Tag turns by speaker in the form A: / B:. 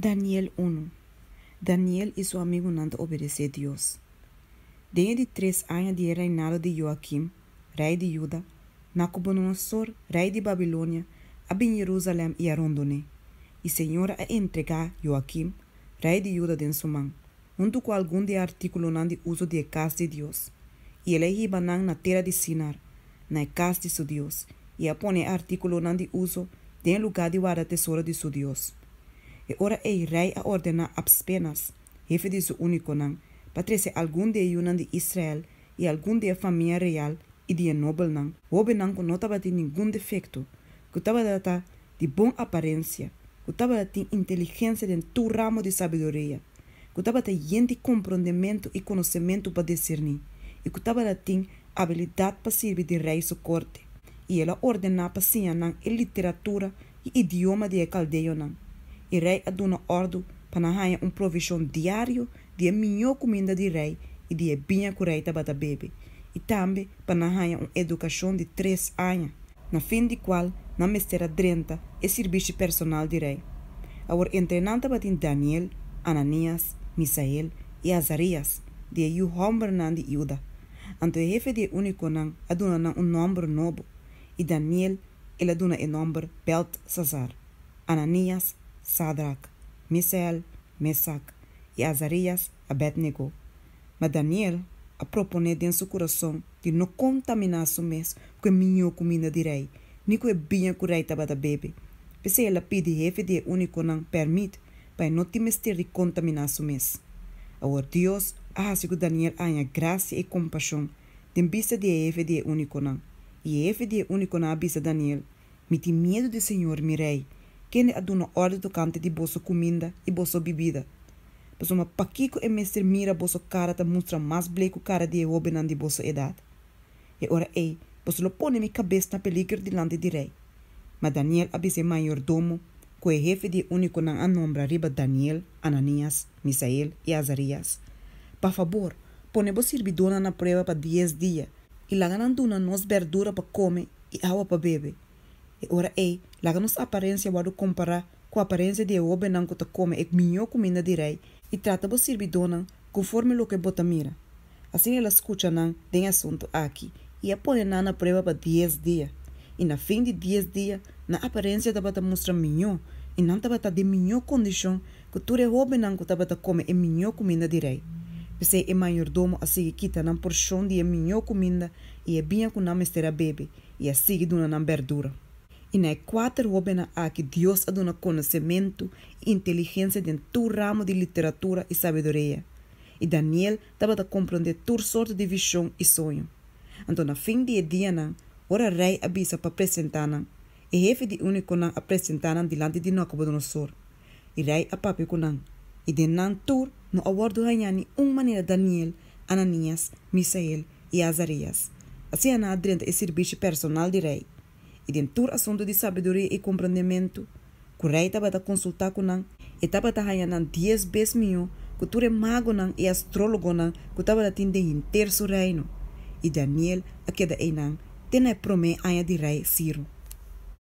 A: Daniel unu. Daniel i su amigunan ta obedesé Dios. Den e di tres aña di e reinado di Joakim, rei di Juda, Nakubodonosor, rei di Babilonia, a bin Jerusalèm i a rondon'é. I señor a entregá Joakim, rei di Juda, den su man, huntu ku algun di e artíkulonan di uso di e kas di Dios, i el a hiba nan na tera di Sinar, na e kas di su dios, i a pone e artíkulonan di uso den e lugá di warda tesoro di su dios. E ora ei rei a ordená Apspenas, hefe di su únikonan, pa trese algun di e yunan di Israel i algun di e famia real i di e nobelnan, hóbennan ku no tabatin ningun defekto, ku tabata ta di bon aparensia, ku tabatin inteligensia den tur ramo di sabiduria, ku tabata yen di komprondementu i konosementu pa diserní, i ku tabatin abilidat pa sirbi den rei su korte. I el a ordená pa siña nan e literatura i idioma di e kaldeonan. I rei a duna òrdu pa nan haña un provishon diario di e mihó kuminda di rei i di e biña ku rei tabata bebe, i tambe pa nan haña un edukashon di tres aña, na fin di kual nan mester a drenta e sirbishi personal di rei. Awor entre nan tabatin Daniel, Ananias, Misael i Azarias, di e yu hòmbernan di Juda. Anto e hefe di e únikonan a duna nan un nòmber nobo, i Daniel el a duna e nòmber Bèltsazar, Ananias, Sadrak, Misael, Mesak, i Azarias, Abednego. Ma Daniel a proponé den su kurason di no kontaminá su mes ku e mihó kuminda di rei, ni ku e biña ku rei tabata bebe. P'esei el a pidi hefe di e únikonan pèrmit pa e no tin mester di kontaminá su mes. Awor Dios a hasi ku Daniel a haña grasia i kompashon den bista di e hefe di e únikonan. I e hefe di e únikonan a bisa Daniel, Mi tin miedu di señor mi rei, kende a duna òrdu tokante di boso kuminda i boso bibida. Pasobra pakiko e mester mira boso kara ta mustra mas blei ku kara di e hóbennan di boso edat? E ora ei boso lo pone mi kabes na peliger dilanti di rei. Ma Daniel a bisa e mayordomo ku e hefe di e únikonan a nombra riba Daniel, Ananias, Misael i Azarias, Pa fabor, pone bo sirbidónan na prueba pa dies dia i laga nan duna nos bèrdura pa kome i awa pa bebe. E ora ei, laga nos aparensia wòrdu kompará ku aparensia di e hóbennan ku ta kome e mihó kuminda di rei, i trata bo sirbidónan konforme loke bo ta mira. Asina el a skucha nan den e asuntu aki i a pone nan na prueba pa dies dia. I na fin di dies dia, nan aparensia tabata mustra mihó i nan tabata den mihó kondishon ku tur e hóbennan ku tabata kome e mihó kuminda di rei. P'esei e mayordomo a sigui kita nan porshon di e mihó kuminda i e biña ku nan mester a bebe, i a sigui duna nan bèrdura. I na e kuater hóbennan aki Dios a duna konosementu i inteligensia den tur ramo di literatura i sabiduria. I Daniel tabata komprondé tur sorto di vishon i soño. Anto na fin di e dianan, ora rei a bisa pa presentá nan, e hefe di únikonan a presentá nan dilanti di Nabukodonosor. I rei a papia ku nan, i den nan tur no a wòrdu hañá ni un manera Daniel, Ananias, Misael i Azarias. Asina nan a drenta e sirbishi personal di rei. I den tur asuntu di sabiduria i komprondementu ku rei tabata konsultá ku nan, e tabata haña nan dies bes mihó ku tur e magonan i astrólogonan ku tabata tin den henter su reino. I Daniel a keda einan te na e promé aña di rei Siro.